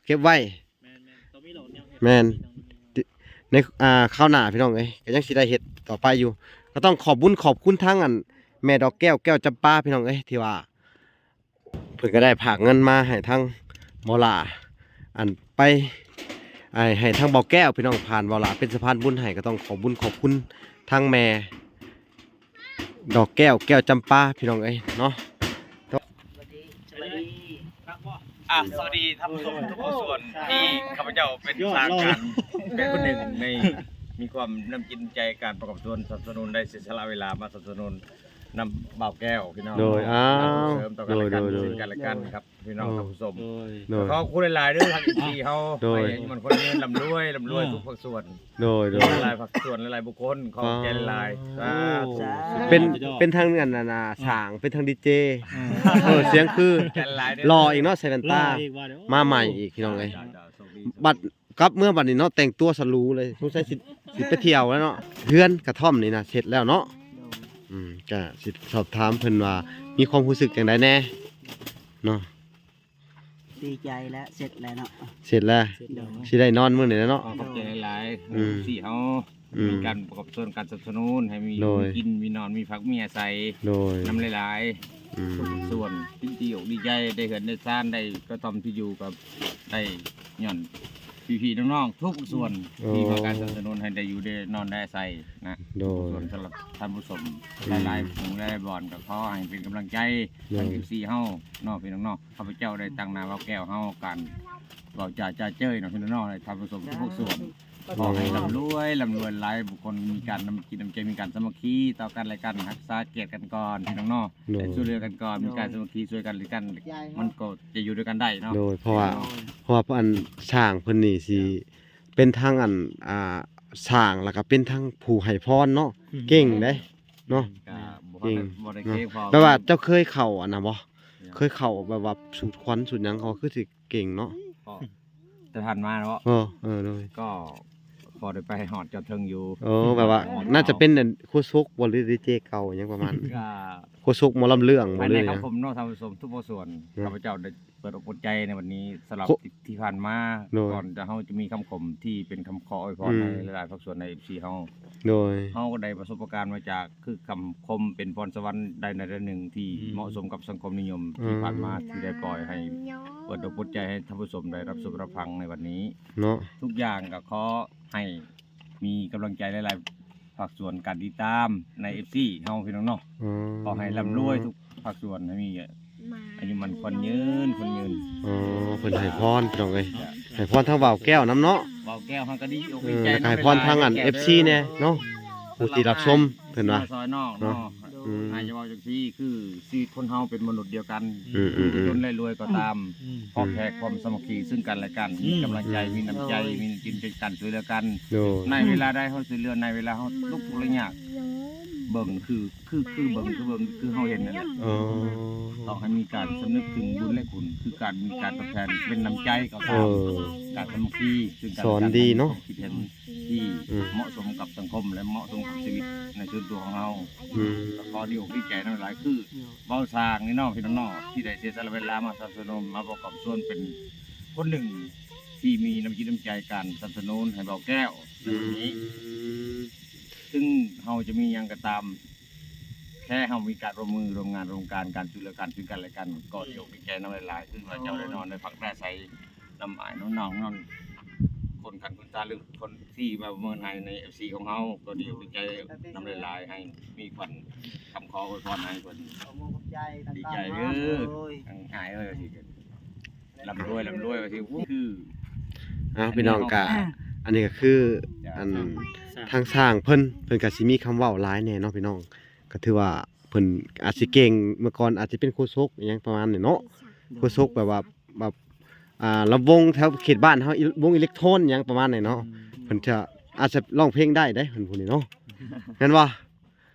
ເກັບໄວ້. ແມ່ນ ແມ່ນ ຕ້ອງມີດອກແນວເຮັດ ແມ່ນ ໃນ ອ່າ ຄາວໜ້າ ພີ່ນ້ອງເອີຍ ກໍຍັງຊິໄດ້ເຮັດຕໍ່ໄປຢູ່. ກໍຕ້ອງຂອບບຸນຂອບຄຸນທາງອັນແມ່ດອກແກ້ວ ແກ້ວຈຳປາ ພີ່ນ້ອງເອີຍ ທີ່ວ່າເພິ່ນກໍໄດ້ຝາກເງິນມາໃຫ້ທາງບໍ່ຫຼ້າ ອັນໄປ ໃຫ້ ໃຫ້ທາງບໍ່ແກ້ວ ພີ່ນ້ອງ ຜ່ານບໍ່ຫຼ້າເປັນສະພານບຸນໃຫ້. ກໍຕ້ອງຂອບບຸນຂອບຄຸນທາງແມ່ ດອກແກ້ວ ແກ້ວຈຳປາ ພີ່ນ້ອງເອີຍເນາະ. ອ່ະ ສະຫວັດດີທ່ານຜູ້ຊົມທຸກພາກສ່ວນ ທີ່ຂ້າພະເຈົ້າເປັນ ສຸດຍອດ ຊ່າງການ ເປັນຄົນໜຶ່ງໃນ ມີຄວາມນ້ຳຈິດນ້ຳໃຈການປະກອບສ່ວນສະໜັບສະໜູນ ໄດ້ເສຍສະຫຼະເວລາມາສະໜັບສະໜູນນຳບ່າວແກ້ວ ພີ່ນ້ອງ. ໂດຍ ອ້າວ ເສີມຕໍ່ກັນແລະກັນ ໂດຍ ໂດຍ ຊຶ່ງກັນແລະກັນ ໂດຍ ກັບ ພີ່ນ້ອງ ໂດຍ ທ່ານຜູ້ຊົມ ໂດຍ ໂດຍ ຂໍຂອບຄຸນຫຼາຍໆເດີ ທາງເອັຟຊີເຮົາ ໂດຍ ໃຫ້ມັນຄົນເງິນລ່ຳລວຍ ລ່ຳລວຍ ໂດຍ ທຸກພາກສ່ວນ ໂດຍ ໂດຍ ຫຼາຍໆພາກສ່ວນ ຫຼາຍໆບຸກຄົນ ຂໍຂອບໃຈຫຼາຍໆ ໂອ້ ສາທຸ ສາທຸ ເປັນ ເປັນທັງອັນນັ້ນນະ ອືມ ຊ່າງ ເປັນທັງດີເຈ ເອີ ສຽງຄື ຫຼໍ່ອີກເນາະ ໃສ່ແວ່ນຕາ ຫຼໍ່ອີກວ່າເດີ ມາໃໝ່ອີກ ພີ່ນ້ອງເອີຍ ເຈົ້າ ເຈົ້າ ໂຊກດີ ບັດກັບເມືອບັດນີ້ເນາະ ແຕ່ງຕົວສະຫຼູເລີຍ ສົງໄສຊິ ຊິໄປທ່ຽວແລ້ວເນາະ. ເຮືອນກະທ່ອມນີ້ນະ ເສັດແລ້ວເນາະ ອືມ ກະຊິສອບຖາມເພິ່ນວ່າ ມີຄວາມຮູ້ສຶກຈັ່ງໃດແດ່ເນາະ. ດີໃຈແລ້ວ ເສັດແລ້ວເນາະ ເສັດແລ້ວ ເສັດແລ້ວເນາະ ຊິໄດ້ນອນມື້ນີ້ແຫຼະເນາະ. ຂໍຂອບໃຈຫຼາຍໆ ອືມ ເອັຟຊີເຮົາ ອືມ ມີການປະກອບສ່ວນການສະໜັບສະໜູນ ໃຫ້ມີ ໂດຍ ກິນ ມີນອນ ມີພັກມີອາໄສ ໂດຍ ນຳຫຼາຍໆ ອືມ ທຸກພາກສ່ວນ ດີອົກດີໃຈ ໄດ້ເຮືອນໄດ້ຊານ ໄດ້ກະທ່ອມທີ່ຢູ່ ກໍໄດ້ຍ້ອນພີ່ໆນ້ອງໆ ທຸກພາກສ່ວນ ໂອ້ ທີ່ມາການສະໜັບສະໜູນໃຫ້ໄດ້ຢູ່ໄດ້ນອນໄດ້ອາໄສນະ ໂດຍ ທຸກພາກສ່ວນ. ສຳລັບທ່ານຜູ້ຊົມ ອືມ ຫຼາຍໆໝູ່ຫຼາຍໆບ່ອນ ກໍຂໍໃຫ້ເປັນກຳລັງໃຈ ໂດຍ ໃຫ້ເອັຟຊີເຮົາເນາະ ພີ່ນ້ອງເນາະ. ຂ້າພະເຈົ້າໄດ້ຕາງໜ້າບ່າວແກ້ວເຮົາ ການເວົ້າຈາຈາເຈີຍເນາະ ພີ່ນ້ອງເນາະ ໃຫ້ທ່ານຜູ້ຊົມທຸກພາກສ່ວນ ໂດຍ ຂໍໃຫ້ລ່ຳລວຍ ລ່ຳລວຍຫຼາຍ ບຸກຄົນມີການນ້ຳຈິດນ້ຳໃຈ ມີການສາມັກຄີຕໍ່ກັນແລະກັນ ຮັກສາກຽດກັນກ່ອນ ພີ່ນ້ອງເນາະ ໂດຍ ແລະ ຊ່ວຍເຫຼືອກັນກ່ອນ ມີການສາມັກຄີຊ່ວຍກັນແລະກັນ ມັນກໍຈະຢູ່ດ້ວຍກັນໄດ້ເນາະ ໂດຍ ເພາະວ່າ ໂດຍ ເພາະວ່າອັນ ຊ່າງເພິ່ນນີ້ຊິເປັນທັງອັນ ອ່າ ຊ່າງ ແລ້ວກໍເປັນທັງຜູ້ໃຫ້ພອນເນາະ ອືມ ເກັ່ງເດ້ເນາະ ກໍບໍ່ ເກັ່ງ ບໍ່ໄດ້ເກັ່ງ ເນາະ ພໍ ແບບວ່າເຈົ້າເຄີຍເຂົ້າອັນນັ້ນບໍ່? ເຄີຍເຂົ້າແບບວ່າສູດຄວັນສູດຫຍັງ ເຂົາຄືຊິ ເກັ່ງເນາະ ກໍ ແຕ່ຜ່ານມາເນາະ ເອີ ເອີ ໂດຍ ກໍພໍໄດ້ໄປຮອດຈອດເທິງຢູ່ ເອີ ແບບວ່າໜ້າຈະເປັນອັນໂຄສົກບໍ່ ຫຼື ດີເຈເກົ່າຫຍັງປະມານນີ້ ກໍໂຄສົກໝໍລຳເລື່ອງບໍ່ ຫຼືຫຍັງ ຄຳຄົມເນາະ ທ່ານຜູ້ຊົມ ທຸກພາກສ່ວນ ເນາະ ຂ້າພະເຈົ້າໄດ້ເປີດອົກເປີດໃຈໃນວັນນີ້ ສຳລັບ ໂຄ ທີ່ ທີ່ຜ່ານມາ ໂດຍ ກ່ອນຈະ ເຮົາຈະມີຄຳຄົມທີ່ເປັນຄຳຂໍອວຍພອນ ອືມ ໃຫ້ຫຼາຍໆພາກສ່ວນໃນເອັຟຊີເຮົາ ໂດຍ ເຮົາກໍໄດ້ປະສົບປະການມາຈາກ ຄືຄຳຄົມເປັນພອນສະຫວັນໃດໃດໜຶ່ງທີ່ ອືມ ເໝາະສົມກັບສັງຄົມນິຍົມ ອືມ ທີ່ຜ່ານມາທີ່ໄດ້ປ່ອຍໃຫ້ເປີດອົກເປີດໃຈໃຫ້ທ່ານຜູ້ຊົມໄດ້ຮັບຊົມຮັບຟັງໃນວັນນີ້ເນາະ ທຸກຢ່າງກໍຂໍໃຫ້ມີກຳລັງໃຈຫຼາຍໆພາກສ່ວນການຕິດຕາມໃນເອັຟຊີເຮົາ ພີ່ນ້ອງເນາະ ອືມ ຂໍໃຫ້ລ່ຳລວຍທຸກພາກສ່ວນ ໃຫ້ມີອາຍຸໝັ້ນຂວັນຍືນ ຂວັນຍືນ ອໍ ເພິ່ນໃຫ້ພອນ ພີ່ນ້ອງເອີຍ ໃຫ້ພອນທາງບ່າວແກ້ວນຳເນາະ ເວົ້າແກ້ວເຮົາກໍດີອົກດີໃຈ ເອີ ແລ້ວກໍໃຫ້ພອນທາງອັນ ເອັຟຊີ ແດ່ເນາະ ຜູ້ທີ່ຮັບຊົມເພິ່ນວ່າ ມາຊ່ອຍນ້ອງເນາະ ເນາະ ອືມ ໃຫ້ເວົ້າຈັ່ງຊີ້ ຄືຊີວິດຄົນເຮົາເປັນມະນຸດດຽວກັນ ອືມໆໆ ຈົນແລະລວຍກໍຕາມ ອືມ ຂໍແຄ່ຄວາມສາມັກຄີຊຶ່ງກັນແລະກັນ ອືມ ມີກຳລັງໃຈ ອືມ ມີນ້ຳໃຈ ໂດຍ ມີນ້ຳຈິດນ້ຳໃຈ ການຊ່ວຍເຫຼືອກັນ ໂດຍ ໃນເວລາໃດເຮົາຊ່ວຍເຫຼືອ ໃນເວລາເຮົາທຸກ ທຸກຍາກ ເບິ່ງຄື ຄື ຄືເບິ່ງ ຄືເບິ່ງ ຄືເຮົາເຫັນນັ້ນແຫຼະ ອໍ ຕ້ອງໃຫ້ມີການສຳນຶກເຖິງບຸນແລະຄຸນ ຄືການມີການຕອບແທນ ເປັນນ້ຳໃຈກໍຕາມ ເອີ ການສາມັກຄີຊຶ່ງກັນ ສອນດີເນາະ ຄວາມຄິດເຫັນທີ່ ອືມ ເໝາະສົມກັບສັງຄົມ ແລະ ເໝາະສົມກັບຊີວິດໃນສ່ວນຕົວຂອງເຮົາ ອືມ ກໍຂໍດີອົກດີໃຈນຳຫຼາຍ ຄືເວົ້າຊ່າງນີ້ເນາະ ພີ່ນ້ອງເນາະ ທີ່ໄດ້ເສຍສະຫຼະເວລາມາສະໜັບສະໜູນ ມາປະກອບສ່ວນເປັນຄົນໜຶ່ງທີ່ມີນ້ຳຈິດນ້ຳໃຈການສະໜັບສະໜູນໃຫ້ເບົາແກ້ວໃນວັນນີ້ ອືມ ຊຶ່ງເຮົາຈະມີຫຍັງກໍຕາມ ແຄ່ເຮົາມີການຮ່ວມມືຮ່ວມງານຮ່ວມການ ການຊ່ວຍເຫຼືອກັນ ຊຶ່ງກັນແລະກັນ ກໍດີອົກດີໃຈນຳຫຼາຍໆ ຄືວ່າເຈົ້າໄດ້ນອນໄດ້ພັກໄດ້ອາໄສນຳອ້າຍນຳນ້ອງນຳຄົນຄັນຄົນຕາ ຫຼື ຄົນທີ່ມາເມີນໃຫ້ໃນ ເອັຟຊີ ຂອງເຮົາ ກໍດີອົກດີໃຈນຳຫຼາຍໆ ໃຫ້ມີຂວັນຄຳຂໍອວຍພອນໃຫ້ເພິ່ນ ຂອບໃຈ ດີໃຈເດີ ອ້າຍເອີຍ ລ່ຳລວຍ ລ່ຳລວຍ ວ່າຊິ ຄື ເອົາ ພີ່ນ້ອງກະ ອັນນີ້ກໍຄື ອັນ ທາງຊ່າງເພິ່ນ ເພິ່ນກໍຊິມີຄຳເວົ້າຫຼາຍແດ່ເນາະ ພີ່ນ້ອງ ກໍຖືວ່າເພິ່ນອາດຊິເກັ່ງ ເມື່ອກ່ອນອາດຈະເປັນໂຄສົກອີ່ຫຍັງປະມານນີ້ເນາະ ໂຄສົກແບບວ່າ ແບບ ອ່າ ລຳວົງແຖວເຂດບ້ານເຮົາ ວົງອີເລັກໂທນຫຍັງປະມານນີ້ເນາະ ອືມ ເພິ່ນຈະ ອາດຈະຮ້ອງເພງໄດ້ເດ້ ເພິ່ນຜູ້ນີ້ເນາະ ແມ່ນບໍ່?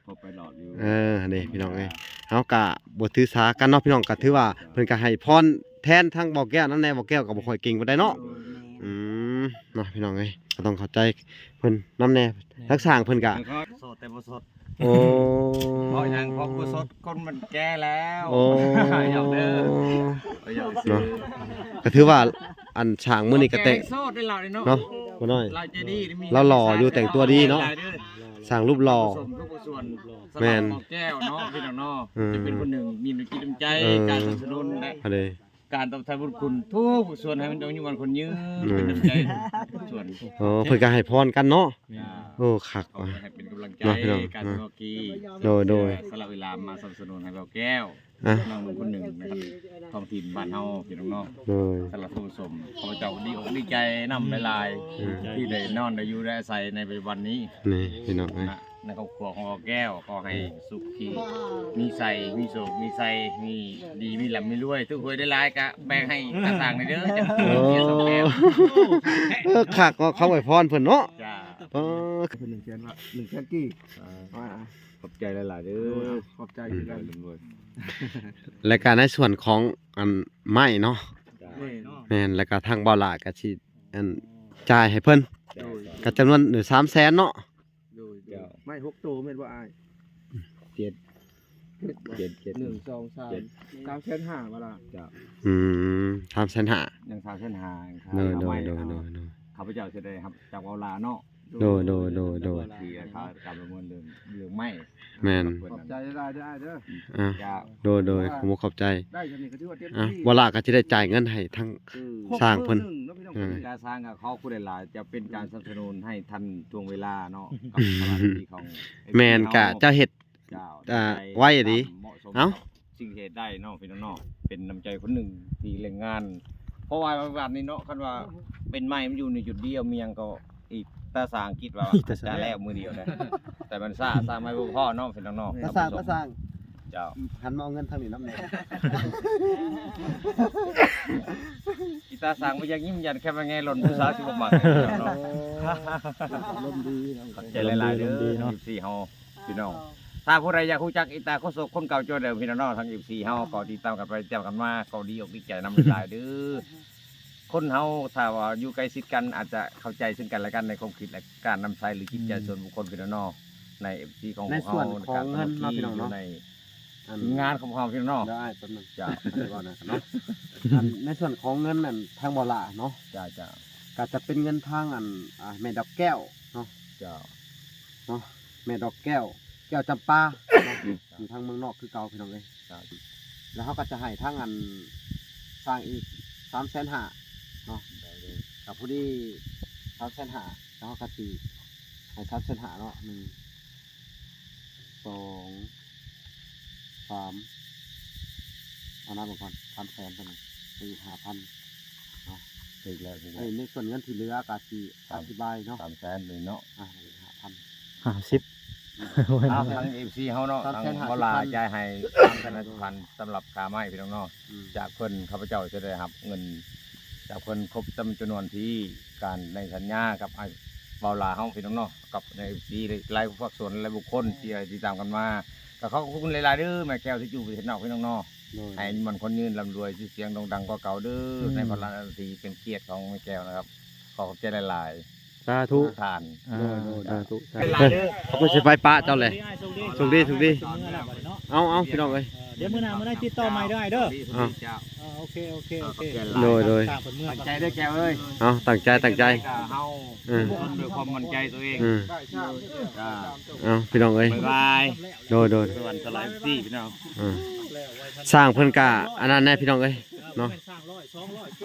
ພໍໄປຫຼອດຢູ່ ເອີ ຫັ້ນເດ້ ພີ່ນ້ອງເອີຍ ເຮົາກະບໍ່ຖືສາກັນເນາະ ພີ່ນ້ອງ ກະຖືວ່າເພິ່ນກະໃຫ້ພອນແທນທາງເບົາແກ້ວນຳແດ່ ເບົາແກ້ວກະບໍ່ຄ່ອຍເກັ່ງປານໃດເນາະ ໂດຍ ອືມ ເນາະ ພີ່ນ້ອງເອີຍ ກະຕ້ອງເຂົ້າໃຈເພິ່ນນຳແດ່ ແມ່ນ ທາງຊ່າງເພິ່ນກະ ໂສດແຕ່ບໍ່ສົດ ໂອ້ ເພາະຫຍັງ ເພາະບໍ່ສົດ ຄົນມັນແກ່ແລ້ວ ໂອ້ ຫຍອກເດີ ຫຍອກຊື່ ເນາະ ກະຖືວ່າ ອັນ ຊ່າງມື້ນີ້ກະແຕ່ງ ໂສດໄດ້ຫຼາຍເນາະ ເນາະ ບໍ່ນ້ອຍ ລາວໃຈດີ ລາວຫຼໍ່ຢູ່ ແຕ່ງຕົວດີເນາະ ຊ່າງຮູບຫຼໍ່ ສົມທຸກພາກສ່ວນ ແມ່ນ ສຳລັບເບົາແກ້ວເນາະ ພີ່ນ້ອງເນາະ ເອີ ຈະເປັນຄົນໜຶ່ງມີນ້ຳຈິດນ້ຳໃຈ ເອີ ການສະໜັບສະໜູນ ແລະ ອັນນີ້ ການຕອບແທນບຸນຄຸນທຸກພາກສ່ວນ ໃຫ້ມັນອາຍຸໝັ້ນຂວັນຍືນ ອືມ ເປັນນ້ຳໃຈທຸກພາກສ່ວນ ໂອ້ ເພິ່ນກໍໃຫ້ພອນກັນເນາະ ຈ້າ ໂອ້ ຄັກວ່າ ໃຫ້ເປັນກຳລັງໃຈ ເນາະ ພີ່ນ້ອງ ການສາມັກຄີ ໂດຍ ໂດຍ ສະຫຼະເວລາມາສະໜັບສະໜູນໃຫ້ເບົາແກ້ວ ອ່ະ ນ້ອງໜຸ່ມຄົນໜຶ່ງນະຄັບ ທ້ອງຖິ່ນບ້ານເຮົາ ພີ່ນ້ອງເນາະ ໂດຍ ສະຫຼະສົມສົມ ຂ້າພະເຈົ້າກໍດີອົກດີໃຈນຳຫຼາຍໆ ອືມ ທີ່ໄດ້ນອນໄດ້ຢູ່ໄດ້ອາໄສໃນປັດຈຸບັນນີ້ ນີ້ ພີ່ນ້ອງເອີຍ ນະ ໃນຄອບຄົວຂອງເບົາແກ້ວ ຂໍໃຫ້ສຸຂີ ມີໄຊ ມີໂຊກ ມີໄຊ ມີດີ ມີລ່ຳ ມີລວຍ ຖືກຫວຍໄດ້ຫຼາຍກະແບ່ງໃຫ້ຕາຊ່າງແດ່ເດີ ໂອ້ ເອີ ຄັກເນາະ ຄຳອວຍພອນເພິ່ນເນາະ ຈ້າ ເອີ ເພິ່ນໜຶ່ງແສນ ໜຶ່ງແສນກີບ ອ່າ ຂອບໃຈຫຼາຍໆເດີ ຂອບໃຈ ອືມ ແລ້ວກະໃນສ່ວນຂອງອັນໄມ້ເນາະ ແມ່ນ ແມ່ນ ແລ້ວກະທາງເບົາຫຼ້າກະຊິອັນຈ່າຍໃຫ້ເພິ່ນ ໂດຍ ກະຈຳນວນສາມແສນເນາະ ໂດຍ ເຈົ້າ ໄມ້ຫົກໂຕແມ່ນບໍ່ອ້າຍ? ເຈັດ ເຈັດ ເຈັດ ໜຶ່ງ ສອງ ສາມ ເຈັດ ສາມແສນຫ້າບໍ່ລະ? ເຈົ້າ ອືມ ສາມແສນຫ້າ ຍັງສາມແສນຫ້າ ໂດຍ ໂດຍ ໂດຍ ໂດຍ ຂ້າພະເຈົ້າຊິໄດ້ຮັບຈາກເບົາຫຼ້າເນາະ ໂດຍ ໂດຍ ໂດຍ ໂດຍ ທີ່ຄ່າການປະເມີນເລື່ອງ ເລື່ອງໄມ້ ແມ່ນ ຂອບໃຈຫຼາຍໆເດີອ້າຍເດີ ອ່າ ໂດຍ ໂດຍ ຂອບໃຈ ໄດ້ສ່ຳນີ້ກໍຖືວ່າເຕັມທີ່ ອ່າ ບໍ່ລະກໍຊິໄດ້ຈ່າຍເງິນໃຫ້ທາງ ເອີ ຊ່າງເພິ່ນ ຄົບເບີໜຶ່ງເນາະ ພີ່ນ້ອງ ເອີ ການສ້າງກໍຂໍຜູ້ໃດຫຼາຍ ຈະເປັນການສະໜັບສະໜູນໃຫ້ທັນທ່ວງເວລາເນາະ ກັບພະລານທີ່ຂອງ ແມ່ນ ກະເຈົ້າເຮັດ ເຈົ້າ ອ່າ ໄວດີ ເອົາ ສິ່ງເຮັດໄດ້ເນາະ ພີ່ນ້ອງເນາະ ເປັນນ້ຳໃຈຄົນໜຶ່ງທີ່ແຮງງານ ເພາະວ່າວັນນີ້ເນາະ ຄັນວ່າເປັນໄມ້ມັນຢູ່ໃນຈຸດດຽວ ມີຫຍັງກໍອີກຕາຊ່າງຄິດວ່າຈະແລ້ວມື້ດຽວໄດ໋ ແຕ່ມັນຊ້າ ສ້າງໄມ້ບໍ່ພໍເນາະ ພີ່ນ້ອງເນາະ ຕາຊ່າງ ຕາຊ່າງ ເຈົ້າ ຫັນມາເອົາເງິນທາງນີ້ນຳແດ່ ອີຕາຊ່າງບໍ່ຢາກຍິ້ມ ຢ້ານແຄ່ມາແງ່ຫຼົ່ນ ຜູ້ສາວຊິບໍ່ມັກເນາະ ອາລົມດີເນາະ ຂອບໃຈຫຼາຍໆເດີ ອາລົມດີເນາະ ເອັຟຊີເຮົາ ພີ່ນ້ອງ ຖ້າຜູ້ໃດຢາກຮູ້ຈັກອີຕາໂຄສົກຄົນເກົ່າເຈົ້າເດີມ ພີ່ນ້ອງເນາະ ທາງ ເອັຟຊີ ເຮົາກໍຕິດຕາມກັນໄປ ຕິດຕາມກັນມາ ກໍດີອົກດີໃຈນຳຫຼາຍໆເດີ ຄົນເຮົາຖ້າວ່າຢູ່ໃກ້ຊິດກັນ ອາດຈະເຂົ້າໃຈເຊິ່ງກັນແລະກັນໃນຄວາມຄິດ ແລະ ການນຳໃຊ້ ຫຼື ຈິດໃຈ ອືມ ສ່ວນບຸກຄົນ ພີ່ນ້ອງເນາະ ໃນ ເອັຟຊີ ຂອງພວກເຮົາ ໃນສ່ວນຂອງເງິນເນາະ ພີ່ນ້ອງເນາະ ໃນ ອັນ ທີມງານຂອງເຮົາ ພີ່ນ້ອງເນາະ ດຽວອ້າຍແປັບໜຶ່ງ ເຈົ້າ ເວົ້ານຳກັນເນາະ ອັນ ໃນສ່ວນຂອງເງິນນັ້ນ ທາງເບົາຫຼ້າເນາະ ເຈົ້າ ເຈົ້າ ກໍຈະເປັນເງິນທາງ ອັນ ອ່າ ແມ່ດອກແກ້ວເນາະ ເຈົ້າ ເນາະ ແມ່ດອກແກ້ວ ແກ້ວຈຳປາເນາະ ຢູ່ທາງເມືອງນອກຄືເກົ່າ ພີ່ນ້ອງເອີຍ ເຈົ້າ ແລ້ວເຮົາກໍຈະໃຫ້ທາງ ອັນ ຊ່າງອີກສາມແສນຫ້າເນາະ ໄດ້ເລີຍ ກໍພໍດີສາມແສນຫ້າ ແລ້ວເຮົາກໍຊິໃຫ້ສາມແສນຫ້າເນາະ ໜຶ່ງ ສອງ ສາມ ເອົານັບເບິ່ງກ່ອນ ສາມແສນ ຕົວນີ້ ອີກຫ້າພັນເນາະ ຖືກແລ້ວ ຖືກແລ້ວ ໃນສ່ວນເງິນທີ່ເຫຼືອກໍຊິອະທິບາຍເນາະ ສາມແສນນີ້ເນາະ ອ່າ ຫ້າພັນ ຫ້າສິບ ເອົາ ທາງເອັຟຊີເຮົາເນາະ ທາງບໍ່ຫຼາຍຈ່າຍໃຫ້ສາມແສນຫ້າສິບພັນ ສຳລັບຄ່າໄມ້ພີ່ນ້ອງເນາະ ອືມ ຈາກເພິ່ນ ຂ້າພະເຈົ້າຈະໄດ້ຮັບເງິນຈາກເພິ່ນຄົບຕາມຈຳນວນທີ່ການໃນສັນຍາກັບອ້າຍ ເບົາຫຼ້າເຮົາພີ່ນ້ອງເນາະ ກັບໃນເອັຟຊີ ຫຼາຍພາກສ່ວນ ແລະ ບຸກຄົນທີ່ຕິດຕາມກັນມາ ກໍຂໍຂອບຄຸນຫຼາຍໆເດີ ແມ່ແກ້ວທີ່ຢູ່ປະເທດນອກພີ່ນ້ອງເນາະ ໂດຍ ໃຫ້ມີໝັ້ນຂວັນຍືນ ລ່ຳລວຍ ຊື່ສຽງໂດ່ງດັງກວ່າເກົ່າເດີ ໂດຍ ໃນພາລະໜ້າທີ່ເປັນກຽດຂອງແມ່ແກ້ວນະຄັບ ຂໍຂອບໃຈຫຼາຍໆ ສາທຸ ທຸກທ່ານ ອ່າ ໂດຍ ໂດຍ ສາທຸ ສາທຸ ຫຼາຍໆເດີ ເພິ່ນຊິໄປປະເຈົ້າແຫຼະ ໂຊກດີ ໂຊກດີ ໂຊກດີ ເອົາ ເອົາ ພີ່ນ້ອງເອີຍ ເອີ ດຽວມື້ໜ້າມື້ໃດຕິດຕໍ່ໃໝ່ເດີອ້າຍເດີ ໂຊກດີ ໂຊກດີເຈົ້າ ອ່າ ໂອເຄ ໂອເຄ ໂອເຄ ໂດຍ ໂດຍ ຕາມເພິ່ນເມືອ ຕັ້ງໃຈເດີແກ້ວເອີຍ ເອົາ ຕັ້ງໃຈ ຕັ້ງໃຈ ເຮົາ ເອີ ເດີນດ້ວຍຄວາມໝັ້ນໃຈຕົວເອງ ອືມ ເອົາ ພີ່ນ້ອງເອີຍ ບາຍບາຍ ໂດຍ ໂດຍ ສະຫວັນສະຫຼາຍ ເອັຟຊີ ພີ່ນ້ອງ ເອີ ຊ່າງເພິ່ນກະອັນນັ້ນແດ່ພີ່ນ້ອງເອີຍເນາະ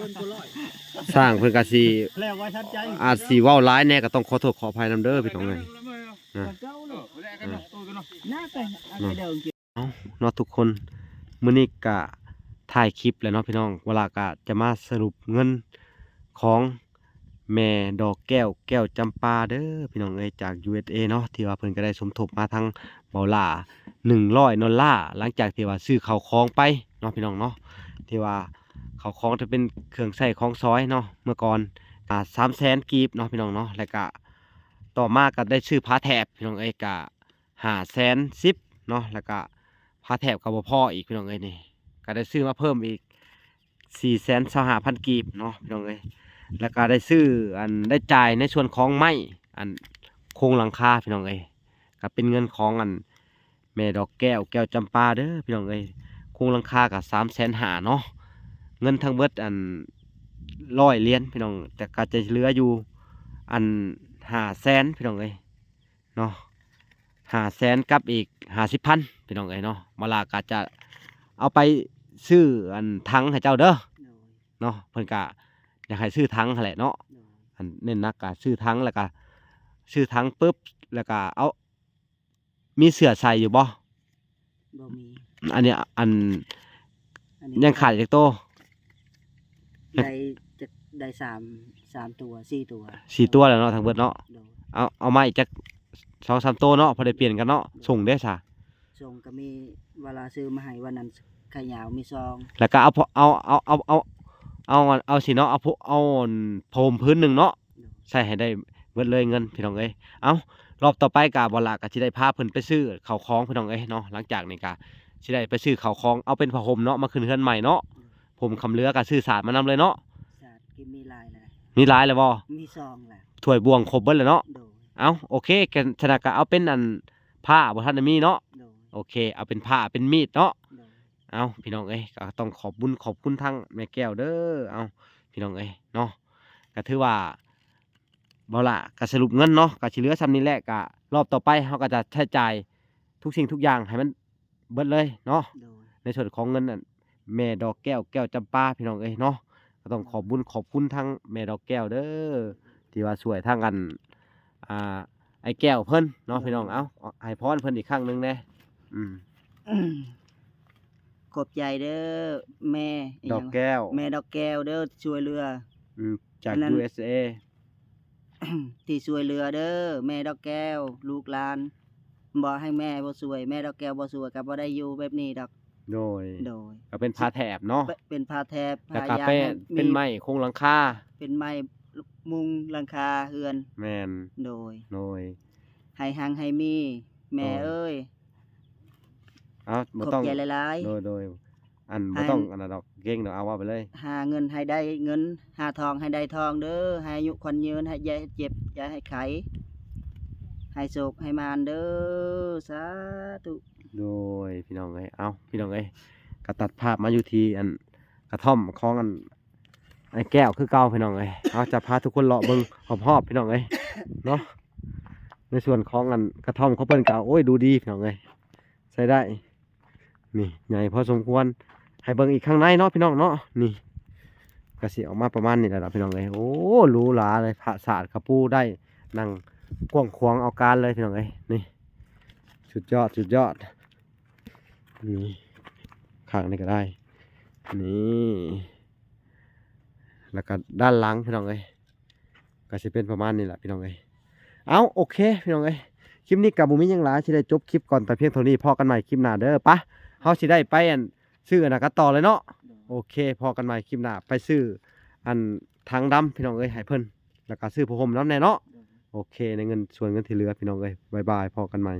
ຊ່າງເພິ່ນກະຊິ ອາດຊິເວົ້າຫຼາຍແດ່ ກໍຕ້ອງຂໍໂທດຂໍອະໄພນຳເດີພີ່ນ້ອງເອີຍ ນະ ເອີ ເອີ ເນາະ ເນາະ ທຸກຄົນ ມື້ນີ້ກະຖ່າຍຄລິບແລ້ວເນາະພີ່ນ້ອງ ວາລາກະຈະມາສະຫຼຸບເງິນຂອງແມ່ດອກແກ້ວ ແກ້ວຈຳປາເດີພີ່ນ້ອງເອີຍ ຈາກ ຢູເອັສເອ ເນາະ ທີ່ວ່າເພິ່ນກະໄດ້ສົມທົບມາທາງເບົາຫຼ້າ ໜຶ່ງຮ້ອຍໂດລາ ຫຼັງຈາກທີ່ວ່າຊື້ເຂົ້າຂອງໄປເນາະພີ່ນ້ອງເນາະ ທີ່ວ່າເຂົ້າຂອງທີ່ເປັນເຄື່ອງໃຊ້ຂອງສອຍເນາະ ເມື່ອກ່ອນ ອ່າ ສາມແສນກີບເນາະພີ່ນ້ອງເນາະ ແລ້ວກະຕໍ່ມາກະໄດ້ຊື້ຜ້າແຖບພີ່ນ້ອງເອີຍ ກະ ຫ້າແສນສິບເນາະ ແລ້ວກະຜ້າແຖບກໍບໍ່ພໍອີກພີ່ນ້ອງເອີຍ ນີ້ກໍໄດ້ຊື້ມາເພີ່ມອີກສີ່ແສນຊາວຫ້າພັນກີບເນາະພີ່ນ້ອງເອີຍ ແລ້ວກະໄດ້ຊື້ ອັນ ໄດ້ຈ່າຍໃນສ່ວນຂອງໄມ້ ອັນ ໂຄງຫຼັງຄາພີ່ນ້ອງເອີຍ ກໍເປັນເງິນຂອງ ອັນ ແມ່ດອກແກ້ວ ແກ້ວຈຳປາເດີພີ່ນ້ອງເອີຍ ໂຄງຫຼັງຄາກໍສາມແສນຫ້າເນາະ ເງິນທັງເບິດ ອັນ ຮ້ອຍຫຼຽນພີ່ນ້ອງ ແຕ່ກໍຈະເຫຼືອຢູ່ ອັນ ຫ້າແສນພີ່ນ້ອງເອີຍ ເນາະ ຫ້າແສນກັບອີກຫ້າສິບພັນພີ່ນ້ອງເອີຍເນາະ ມາລາກໍຈະເອົາໄປຊື້ອັນຖັງໃຫ້ເຈົ້າເດີ ໂດຍ ເນາະ ເພິ່ນກະຢາກໃຫ້ຊື້ຖັງຫັ້ນແຫຼະເນາະ ໂດຍ ອັນເນັ້ນໜັກກະຊື້ຖັງ ແລ້ວກະຊື້ຖັງປຶບ ແລ້ວກະເອົາ ມີເສື້ອໃສ່ຢູ່ບໍ່? ບໍ່ມີ ອັນນີ້ ອັນ ອັນນີ້ ຍັງຂາດຈັກໂຕ? ໄດ້ຈັກ ໄດ້ສາມ ສາມຕົວ ສີ່ຕົວ ສີ່ຕົວແລ້ວເນາະ ທັງເບິດເນາະ ໂດຍ ເອົາ ເອົາມາອີກຈັກສອງສາມໂຕເນາະ ພໍໄດ້ປ່ຽນກັນເນາະ ໂດຍ ສົ່ງເດ້ຊະ? ສົ່ງກໍມີ ວາລາຊື້ມາໃຫ້ວັນນັ້ນ ຂາຍາວມີຊອງ ແລ້ວກໍເອົາ ເອົາ ເອົາ ເອົາ ເອົາ ເອົາ ເອົາຊິເນາະ ເອົາ ເອົາ ເອົາ ຜ້າຫົ່ມພື້ນໜຶ່ງເນາະ ໂດຍ ໃສ່ໃຫ້ໄດ້ເບິດເລີຍເງິນ ພີ່ນ້ອງເອີຍ ເອົ້າ ລອບຕໍ່ໄປກະ ບໍ່ລະກະຊິໄດ້ພາເພິ່ນໄປຊື້ເຂົ້າຂອງ ພີ່ນ້ອງເອີຍເນາະ ຫຼັງຈາກນີ້ກະຊິໄດ້ໄປຊື້ເຂົ້າຂອງ ເອົາເປັນຜ້າຫົ່ມເນາະ ມາຂຶ້ນເຮືອນໃໝ່ເນາະ ໂດຍ ຜົມຄຳເຫຼືອກະຊື້ສາດມານຳເລີຍເນາະ ສາດກິນມີຫຼາຍແລ້ວ ມີຫຼາຍແລ້ວບໍ່? ມີຊອງແລ້ວ ຖ້ວຍບ່ວງຄົບເບິດແລ້ວເນາະ ໂດຍ ເອົ້າ ໂອເຄ ກະ ສະນັ້ນກະເອົາເປັນອັນ ພ້າບໍ່ທັນໄດ້ມີເນາະ ໂດຍ ໂອເຄ ເອົາເປັນພ້າເປັນມີດເນາະ ໂດຍ ເອົ້າ ພີ່ນ້ອງເອີຍ ກໍຕ້ອງຂອບບຸນຂອບຄຸນທາງແມ່ແກ້ວເດີ ເອົ້າ ພີ່ນ້ອງເອີຍເນາະ ກໍຖືວ່າ ເບົາຫຼ້າກໍສະຫຼຸບເງິນເນາະ ກໍຊິເຫຼືອສ່ຳນີ້ແຫຼະ ກໍລອບຕໍ່ໄປເຮົາກໍຈະໃຊ້ຈ່າຍທຸກສິ່ງທຸກຢ່າງໃຫ້ມັນເບິດເລີຍເນາະ ໂດຍ ໃນສ່ວນຂອງເງິນນັ້ນ ແມ່ດອກແກ້ວ ແກ້ວຈຳປາ ພີ່ນ້ອງເອີຍເນາະ ກໍຕ້ອງຂອບບຸນຂອບຄຸນທາງແມ່ດອກແກ້ວເດີ ທີ່ວ່າຊ່ວຍທາງອັນ ອ່າ ອ້າຍແກ້ວເພິ່ນເນາະ ໂດຍ ພີ່ນ້ອງ ເອົ້າ ໃຫ້ພອນເພິ່ນອີກຄັ້ງໜຶ່ງແດ່ ອືມ ຂອບໃຈເດີ ແມ່ ດອກແກ້ວ ແມ່ດອກແກ້ວເດີ ຊ່ວຍເຫຼືອ ອືມ ຈາກ ຢູເອັສເອ ທີ່ຊ່ວຍເຫຼືອເດີ ແມ່ດອກແກ້ວ ລູກຫຼານ ບໍ່ໃຫ້ແມ່ບໍ່ຊ່ວຍ ແມ່ດອກແກ້ວບໍ່ຊ່ວຍ ກໍບໍ່ໄດ້ຢູ່ແບບນີ້ດອກ ໂດຍ ໂດຍ ກໍເປັນຜ້າແຖບເນາະ ເປັນຜ້າແຖບ ແລ້ວກໍເປັນໄມ້ໂຄງຫຼັງຄາ ເປັນໄມ້ມຸງຫຼັງຄາເຮືອນ ແມ່ນ ໂດຍ ໂດຍ ໃຫ້ຮັ່ງໃຫ້ມີ ແມ່ເອີຍ ເອົ້າ ບໍ່ຕ້ອງ ຂອບໃຈຫຼາຍໆ ໂດຍ ໂດຍ ອັນ ບໍ່ຕ້ອງອັນນັ້ນດອກ ເກັ່ງດອກ ເອົາ ເວົ້າໄປເລີຍ ຫາເງິນໃຫ້ໄດ້ເງິນ ຫາທອງໃຫ້ໄດ້ທອງເດີ ໃຫ້ອາຍຸຂວັນຍືນ ໃຫ້ຢ່າເຈັບ ຢ່າໃຫ້ໄຂ້ ໃຫ້ໂຊກໃຫ້ໝານເດີ ສາທຸ ໂດຍ ພີ່ນ້ອງເອີຍ ເອົ້າ ພີ່ນ້ອງເອີຍ ກໍຕັດພາບມາຢູ່ທີ່ອັນກະທ່ອມຂອງອັນອ້າຍແກ້ວຄືເກົ່າ ພີ່ນ້ອງເອີຍ ເຮົາຈະພາທຸກຄົນເລາະເບິ່ງຮອບໆ ພີ່ນ້ອງເອີຍເນາະ ໃນສ່ວນຂອງອັນກະທ່ອມຂອງເພິ່ນກໍ ໂອ້ຍ ດູດີ ພີ່ນ້ອງເອີຍ ໃຊ້ໄດ້ ນີ້ໃຫຍ່ພໍສົມຄວນ ໃຫ້ເບິ່ງອີກຂ້າງໃນເນາະ ພີ່ນ້ອງເນາະ ນີ້ ກະຊິອອກມາປະມານນີ້ແຫຼະເນາະ ພີ່ນ້ອງເອີຍ ໂອ້ ຫຼູຫຼາເລີຍ ຜາສາດກະປູໄດ້ ນັ່ງກວ້າງຂວາງເອົາການເລີຍ ພີ່ນ້ອງເອີຍ ນີ້ ສຸດຍອດ ສຸດຍອດ ນີ້ ຂ້າງນີ້ກໍໄດ້ ນີ້ ແລ້ວກໍດ້ານຫຼັງພີ່ນ້ອງເອີຍ ກໍຊິເປັນປະມານນີ້ແຫຼະພີ່ນ້ອງເອີຍ. ເອົ້າ ໂອເຄພີ່ນ້ອງເອີຍ ຄລິບນີ້ກໍບໍ່ມີຫຍັງຫຼາຍ ຊິໄດ້ຈົບຄລິບກ່ອນແຕ່ພຽງເທົ່ານີ້. ພໍ້ກັນໃໝ່ຄລິບໜ້າເດີ. ປະ ເຮົາຊິໄດ້ໄປອັນ ຊື້ອັນນັ້ນກັນຕໍ່ເລີຍເນາະ. ໂອເຄ ພໍ້ກັນໃໝ່ຄລິບໜ້າ ໄປຊື້ອັນຖັງດຳພີ່ນ້ອງເອີຍ ໃຫ້ເພິ່ນ ແລ້ວກໍຊື້ຜ້າຫົ່ມນຳແດ່ເນາະ. ໂອເຄ ໃນເງິນສ່ວນເງິນທີ່ເຫຼືອພີ່ນ້ອງເອີຍ ບາຍບາຍ ພໍ້ກັນໃໝ່.